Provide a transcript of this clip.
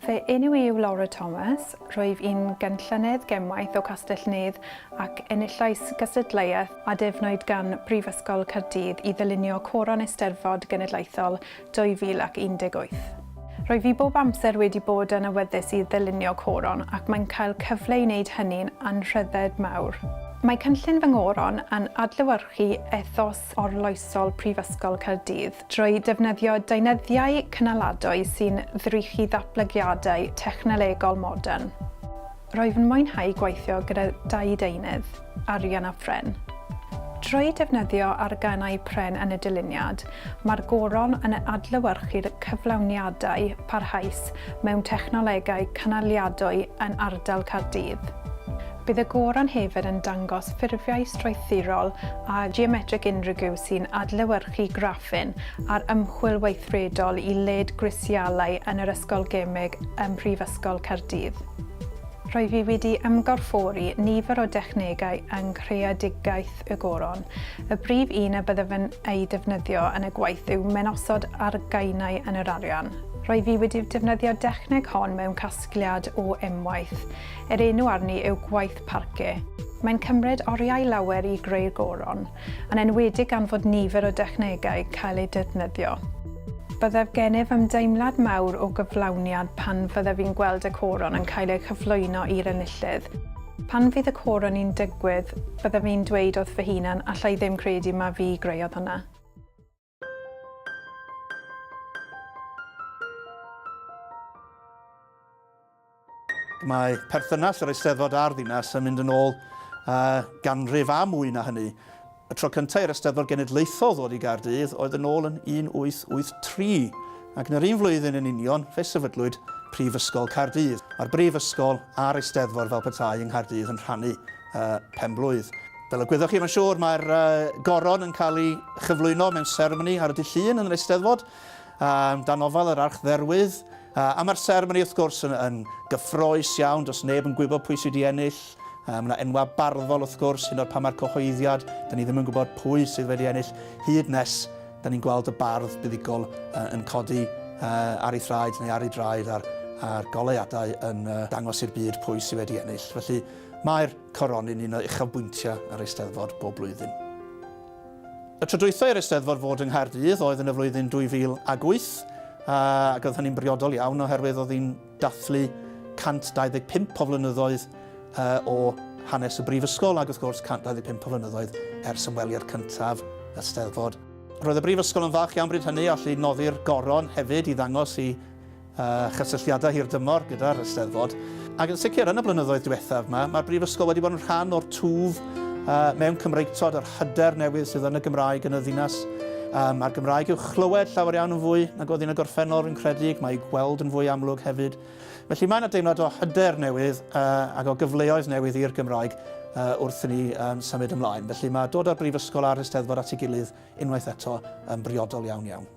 Fy enw i yw Laura Thomas, rwyf i'n gynllunydd gemwaith o Castell Nedd ac enillais gystadleuaeth a defnwyd gan Brifysgol Caerdydd i ddylunio Coron Eisteddfod Genedlaethol 2018. Rwyf i bob amser wedi bod yn awyddus i ddylunio coron ac mae'n cael cyfle i wneud hynny'n anrhydedd mawr. Mae cynllun fy nghoron yn adlewyrchu ethos arloesol Prifysgol Caerdydd. Drwy defnyddio deunyddiau cynaladwy sy'n ddrych i ddatblygiadau technolegol modern. Rwyf yn mwynhau gweithio gyda dau deunydd, arian a phren. Drwy defnyddio arganau pren yn y dyluniad, mae'r goron yn adlewyrchu'r cyflawniadau parhaus mewn technolegau cynaliadwy yn ardal Caerdydd. Bydd y goron hefyd yn dangos ffurfiau strwythurol a geometrig unrhyw sy'n adlewyrchu graffin a'r ymchwil weithredol i led grisialau yn yr Ysgol Gemeg ym Mhrifysgol Caerdydd. Rwyf i wedi ymgorffori nifer o dechnegau yng nghreadigaeth y goron. Y brif un y byddaf yn ei defnyddio yn y gwaith yw menosod argaenau yn yr arian. Rwyf i wedi defnyddio dechneg hon mewn casgliad o emwaith. Yr enw arni yw gwaith parquet. Mae'n cymryd oriau lawer i greu'r goron, yn enwedig gan fod nifer o dechnegau cael eu defnyddio. Byddaf gennyf ymdeimlad mawr o gyflawniad pan fyddaf i'n gweld y coron yn cael ei chyflwyno i'r enillydd. Pan fydd y coron i'n digwydd, byddaf i'n dweud wrth fy hunan, alla i ddim credu ma fi greuodd hwnna. Mae perthynas yr Eisteddfod a'r ddinas yn mynd yn ôl uh, ganrif a mwy na hynny. Y tro cyntaf i'r Eisteddfod Genedlaethol ddod i Gaerdydd oedd yn ôl yn 1883, ac yn yr un flwyddyn yn union fe sefydlwyd Prifysgol Caerdydd. Mae'r Brifysgol a'r Eisteddfod fel petai yng Nghaerdydd yn rhannu uh, penblwydd. Fel y gwyddoch chi, mae'n siŵr, mae'r uh, goron yn cael ei chyflwyno mewn seremoni ar y dydd Llun yn yr Eisteddfod, um, dan ofal yr Archdderwydd, A mae'r seremoni wrth gwrs yn, yn gyffroes iawn, does neb yn gwybod pwy sydd wedi ennill. Mae yna enwau barddol wrth gwrs, hyd yn oed pan mae'r cyhoeddiad, da ni ddim yn gwybod pwy sydd wedi ennill hyd nes da ni'n gweld y bardd buddugol yn codi ar ei thraed neu ar ei draed a'r, a'r goleuadau yn dangos i'r byd pwy sydd wedi ennill. Felly mae'r coroni'n un o uchafbwyntiau yr Eisteddfod bob blwyddyn. Y tro dwytha i'r Eisteddfod fod yng Nghaerdydd oedd yn y flwyddyn 2008, ac oedd hynny'n briodol iawn oherwydd oedd hi'n dathlu 125 o flynyddoedd o hanes y Brifysgol ac wrth gwrs 125 o flynyddoedd ers ymweliad cyntaf y Steddfod. Roedd y Brifysgol yn falch iawn bryd hynny o allu noddi'r goron hefyd i ddangos i a chysylltiadau hirdymor gyda'r Eisteddfod. Ac yn sicr, yn y blynyddoedd diwethaf yma, mae'r Brifysgol wedi bod yn rhan o'r twf uh, mewn Cymreictod, yr hyder newydd sydd yn y Gymraeg yn y ddinas. Um, mae'r Gymraeg i'w chlywed llawer iawn yn fwy nag oedd yn y gorffennol, rwy'n credu, mae i'w gweld yn fwy amlwg hefyd. Felly mae yna deimlad o hyder newydd uh, ac o gyfleoedd newydd i'r Gymraeg uh, wrth i ni um, symud ymlaen. Felly mae dod â'r Brifysgol a'r Eisteddfod at ei gilydd unwaith eto yn briodol iawn iawn.